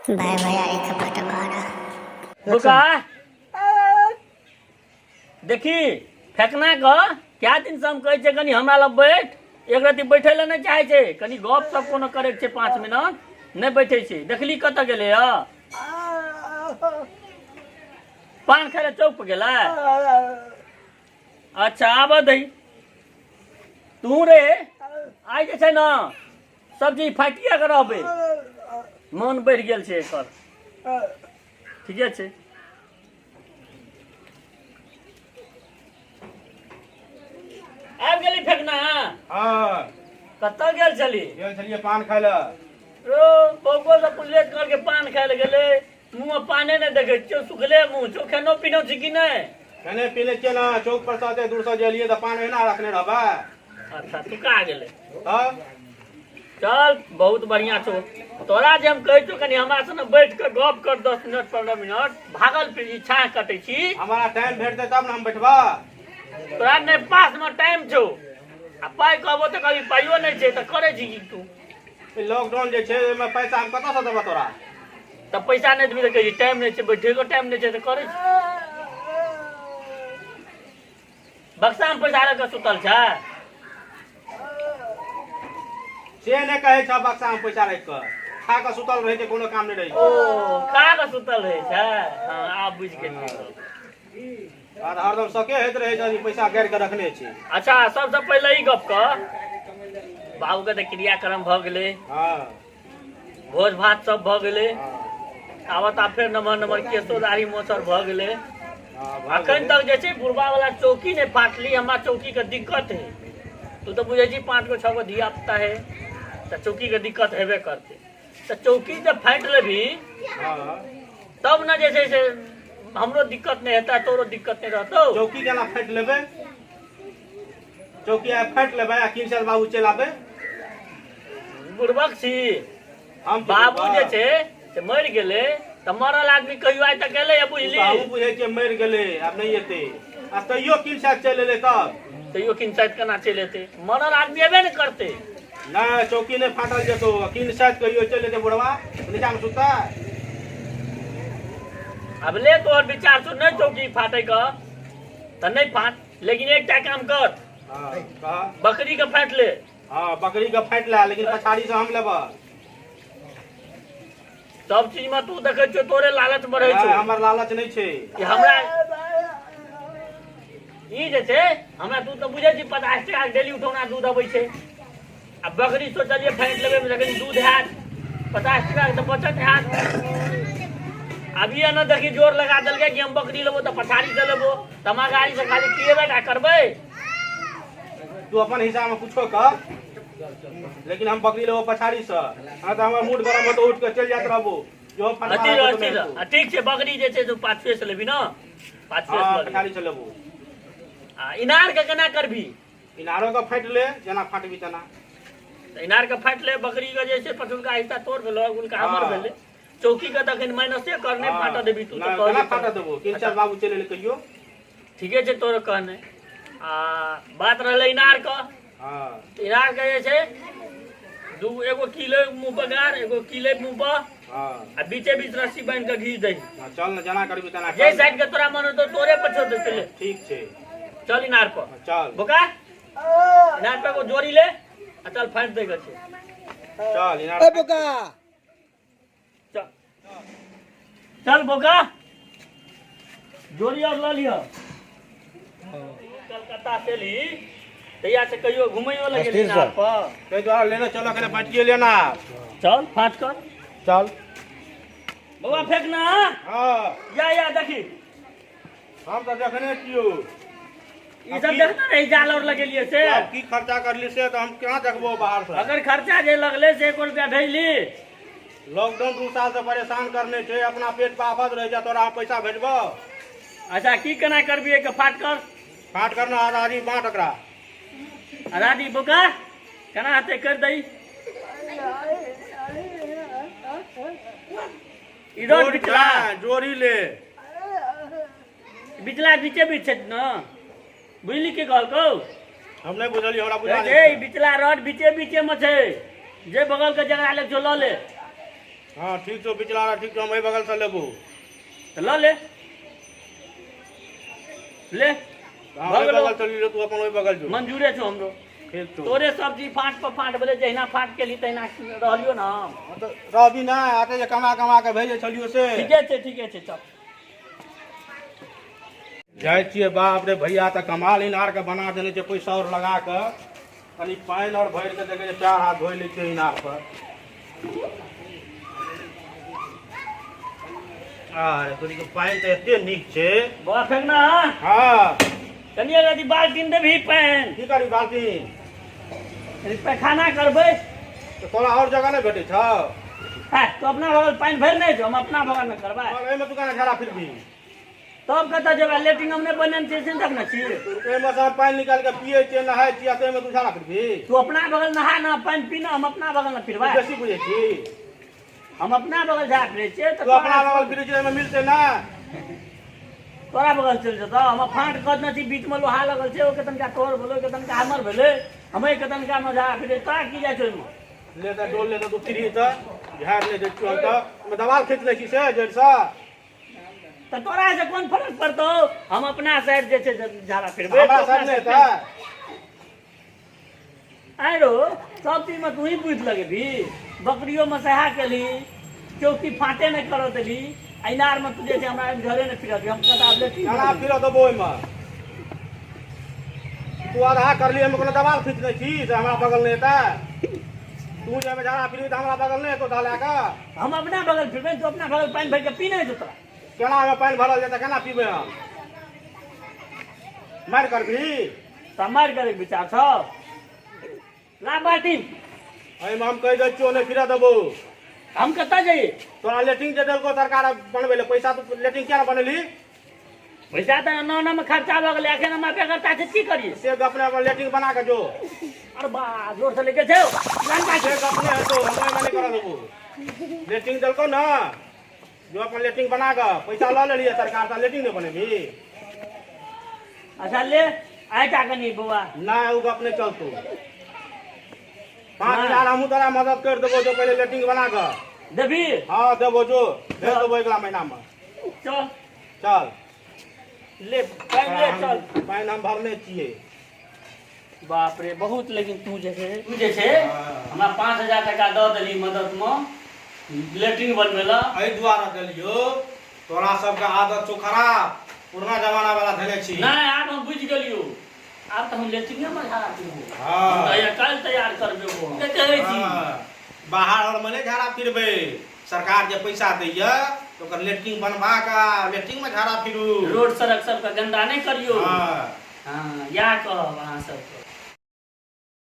भाई भैयारी के बंटवारा। बोका देखी फेकना क क्या दिन से हम कहै छै कनि हमरा लग बैठ, एक रति बैठै लए नहि चाहै छै, कनि गप सप कोनो करै के छै 5 मिनट, नहि बैठै छै। देखली कतऽ गेलै ह? पान खाय लए चौक पर गेलै। अच्छा आबऽ दही तू रे, आइ जे छै ने सब्जी फाटिए के रहबै, मन बढ़ि गेल छै एकर। ठीके छै। आबि गेली फेकना? हाँ। कतऽ गेल छली? गेल छलियै पान खाय लए। रो बौको से पुछले करके पान खाय लए गेलै, मुँह में पाने नहि देखै छियौ, सुखले मुँह छौ। खेनो पीनो छी कि नहि? खेने पीने छियै ने, चौक पर से एते दूर से जे एलियै तऽ पान एहिना रखने रहबै। अच्छा तुका गेलै। तब चल बहुत बढ़िया छौ। तोरा जे हम कहै छियौ कनि हमरा सने बैठ कऽ गप कर 10 मिनट 15 मिनट, भागल फिर छाह कटै छी। हमरा टाइम भेटतै तब ने हम बैठबा। तोरा नहि पास में टाइम छौ, आ पाइ कहबो तऽ कभी पाइयो नहि छै, तऽ करै छी की तू? लॉकडाउन जे छै ओहिमे पैसा हम कतऽ से देबऽ तोरा? तऽ पैसा नहि देबी तऽ कहै छी टाइम नहि छै, बैठे के टाइम नहि छै तऽ करै छी। बक्सा में पैसा रख के सुतल छै? से नहि कहै छ, बक्सा में पैसा राखि कऽ खा कऽ सुतल रहै छै, कोनो काम नहि रहै छै। ओ खा कऽ सुतल रहै छै। हँ आब बुझि गेलियै। आर हरदम सके होइत रहै छै जे पैसा गाड़ि कऽ रखने छी। अच्छा सबसँ पहिले ई गप कह, बाबूके तऽ क्रियाक्रम भऽ गेलै। हँ। भोज भात सब भऽ गेलै। हँ। आब तऽ फेर नमहर नमहर केशो दाढ़ी मोछर भऽ गेलै। हँ, भऽ अखन गेलै। तक जे छै बुढ़बा वाला चौकी नहि फाटली, हमरा चौकी के दिक्कत है। तू तऽ बुझै छी 5 गो 6 गो धिया पुता है तऽ चौकी के दिक्कत हेबे करतै। तऽ चौकी जब फाटि लेबही हँ। तब ने जे छै से हमरो दिक्कत नहि हेतै, तोरो दिक्कत नहि रहतौ। चौकी केना फाटि लेबै? चौकी आइ फाटि लेबै आ किनसेल बाबू चलि आबै। बुढ़बक छी हम की बाबू जे बुझबै? छै से मरि गेलै, तऽ मरल आदमी कहियो आइ तक एलै बुझली? हमहूँ बुझै छियै मरि गेलै, आब नहि एतै, आ तैयो किनसाइत चलि एलै तब? तैयो किनसाइत केना चलि एतै? मरल आदमी एबे ने करतै। नहि, चौकी नहि फाटल जेतौ, किनसाइत कहियो चलि एतै बुढ़वा नीचामे सुततै। आब ले तोहर विचार छौ नहि चौकी फाटै के तऽ नहि फाट, लेकिन एकटा काम कर। हँ, कह। बकरी के फाटि ले। हँ बकरी के फाटि ले, लेकिन पछाड़ी से हम लेबऽ। सब चीज में तू देखै छियौ तोरे लालच बढ़ै छौ। नहि, हमर लालच नहि छै। ई हमरा ई जे छै हमरा तू तऽ बुझै छी 50 टका के डेली उठौना दूध अबै छै, आ बकरी सोचलियै फाटि लेबै लेकिन दूध हैत 50 टका के तऽ बचत हैत। आब ई ने देखी जोर लगा देलकै कि हम बकरी लेबो तऽ पछाड़ी से लेबो, तऽ हमरा गाड़ी से खाली पिएबे टा करबै। तू अपन हिसाब में कुछो कर, लेकिन हम बकरी लेबो पछाड़ी से। हाँ तऽ हमर मूड गरम होतो उठ के चलि जाइत रहबो। जो फटवा अथी रहबो रह, तऽ अथी रह। नहि आ ठीक छै, बकरी जे छै से पाछुए से लेबी ने? पाछुए से हाँ लऽ लेबी। पछाड़ी से लेबो। आ इनार के केना करबी? इनारो के फाटि ले, जेना फाटबी तेना। तऽ इनार के फाटि ले, बकरी के जे छै पछुलका हिस्सा तोर भेलो, अगुलका हमर हाँ। भेलै। चौकी के तऽ अखन माइनसे कर, नहि हाँ। फाटऽ देबी तू तऽ नहि, कहलियै केना तऽ। फाटऽ देबो? किनचल बाबू चलि एलै कहियो। ठीके छै तोर कहने। आ बात रहलै इनार के। हाँ। इनार के जे छै दू एगो किले मुँह पर गाड़, एगो किले मुँह पर। हाँ। आ बीचे बीच रस्सी बान्हि के घीच दही। हाँ, चल ने जेना करबी तेना जे कर। साइड के तोरा मन होतौ तोरे पर छोड़ दे, चले। ठीक छै। चल इनार पर। हाँ, चल। बोका इनार पर एगो जोड़ी ले आ चल फाटि दै के छै। चल इनार। ए बोका चल चल बोका जोड़ी और लऽ लिह। कलकत्ता से ली तैया से कहियो घुमैयो लए गेली इनार पर? ताहि दुआरे लेने चल, अखने बाटिए लेना। चल फाट कर। चल बौआ फेंक ना। हाँ। या या देखी। हम तऽ देखने छियौ। ई सब देखने रही जाल और लगेलिए से। आब की खर्चा करली से तऽ हम केना देखबो बाहर से? अगर खर्चा जे लगले से 1 रुपया भेजली। लॉकडाउन 2 साल से परेशान करने छै, अपना पेट पर आफत रहे छै, तोरा हम पैसा भेजबो? अच्छा की केना करबी एक फाट कर? फाट करना आधा आधी बाँट ओकरा। आधा आधी बोका केना हेतै कर दही। ई रोड बिचला जोड़ी ले। बिचला बीचे बीच छै न, बुझली की कहलकौ? हम नहि बुझलियै, हमरा बुझा ए, ई बिचला रोड बीचे बीचे में छै, जे बगल के जगह लग छौ लऽ ले। हाँ ठीक छौ, बिचला वाला ठीक छौ, हम एहि बगल से लेबो। तऽ लऽ ले, ले। हाँ, भऽ ओहि गेलौ। बगल चलि जो, तू अपन ओहि बगल जो। मंजूरे छौ हमरो। ठीक छौ। तोरे सब्जी फाट पर फाट भेलै, जहिना फाट केली तहिना रहलियो ने हम। हाँ, तऽ रहबी ना, आते जे कमा कमा के भेजै छलियो से। ठीके छै, ठीके छै, चल। जाइ छियै। बाप रे भैया, तऽ कमाल इनार के बना देने छै पैसा और लगा कऽ। कनि पानि और भरि कऽ देखै छै, पैर हाथ धोइ लै छियै इनार पर। अरे तोरी के, पानि तऽ एते नीक छै। बौआ फेंकना। हाँ। कनि यदि बाल्टीन देबही पानि। की करी बाल्टीन? कनि पैखाना करबै। तऽ तोरा और जगह नहि भेटै छौ? है, तू अपना बगल पानि भरि नहि छौ, हम अपना बगल मे करबै। और एहिमे तू केना झाड़ा फिरबी? तब कतऽ जेबै? लेट्रिन हम नहि बनेने छियै से देख ने छी। एहिमे से हम पानि निकालि कऽ पियै छियै, नहाय छियै, आ ताहिमे तू झाड़ा फिरबी? तू अपना बगल नहा ना, पानि पी ना, हम अपना बगल मे फिरबै। बेसी बुझै छी। हम अपना बगल झाड़ा फिरै छियै तऽ तू अपना बगल फिरै छी, एहिमे मिलतै ना। तोरा बगल चलि जेतौ। हम फाँट कऽ देने छी, बीचमे लोहा लगल छै, ओहिके तनिका तोहर भेलै, ओहिके तनिका हमर भेलै। हम एहिके तनिका मे झाड़ा फिरै, तोरा की जाइ छौ ओहिमे? ले तऽ डोल, ले तऽ तू फिरही तऽ झाड़ि नहि दै छियौ। तऽ ओहिमे दवाल खींच लै छी से जड़िसँ। तऽ तोरा से कोन फरक पड़तौ? हम अपना साइड जे छै से झाड़ा फिरबै। हमरा साइड नहि हेतै। आरो सब चीजमे तू ही बुझि लगेबही। बकरियोमे सएह केलही, चौकी फाटे नहि करऽ देलही, आ इनारमे तू जे छै हमरा घरे नहि फिरऽ। हम कतऽ आब लेट्रिन केना फिरऽ देबो ओहिमे? तू आधा करली, ओहिमे कोनो दवाल खींच दै छी से हमरा बगल नहि हेतै। तू जे एहिमे झाड़ा फिरबी तऽ हमरा बगल नहि हेतौ लए कऽ। हम अपना बगल फिरबै, तू अपना बगल पानि भरि कऽ पी नहि छौ तोरा। केना ओहिमे पानि भरल जेतै? केना पीबै हम? मारि करबही? तऽ मारि करैके विचार छौ? ला बाल्टीन। एहिमे हम कहि दै छियौ, नहि फिरऽ देबौ। हम कतऽ जइए? तोरा लेट्रिन जे देलकौ सरकार बनबै लए पैसा, तू लेट्रिन किया ने बनेली? पैसा तऽ नौ नौ मे खर्चा भऽ गेलै, एखन हमरा बेगरता छै, की करियै? से गप नहि, अपन लेट्रिन बना कऽ जो। अरे बा, जोर से लेके छै लंका। से गप नहि हेतौ, हम ओहिमे नहि करऽ देबौ। लेट्रिन देलकौ ने, जो अपन लेट्रिन बना कऽ। पैसा लऽ लेलियै सरकार से, लेट्रिन नहि बनेबही? अच्छा ले आइ टा कनि बौआ। नहि, ओ गप नहि चलतौ। 5,000 हमहूँ तोरा मदद करि देबो, जो पहिले लेट्रिन बना कऽ। देबही? हँ देबो, जो, भेज देबो अगिला महीनामे। चल। चल। ले पानि ले, चल। पानि हम भरने छियै। बाप रे, बहुत। लेकिन तू जे छै हमरा 5,000 टका दऽ देली मददमे लेट्रिन बनबै लए। एहि दुआरे देलियौ, तोरा सबके आदत छौ खराब, पुरना जमाना वाला धेने छी। नहि, आब हम बुझि गेलियौ, आब तऽ हम लेट्रिने मे झाड़ा पीबो। हाँ। काल्हि तैयार करबे के कहै छी। हाँ। बाहर और मे नहि झाड़ा फिरबै। सरकार जे पैसा दैया तऽ ओकर लेट्रिन बनबा कऽ लेट्रिन मे झाड़ा फिरू। रोड सड़क सबके गंदा नहि करियौ। हाँ। हाँ, इएह कहब अहाँ सबके।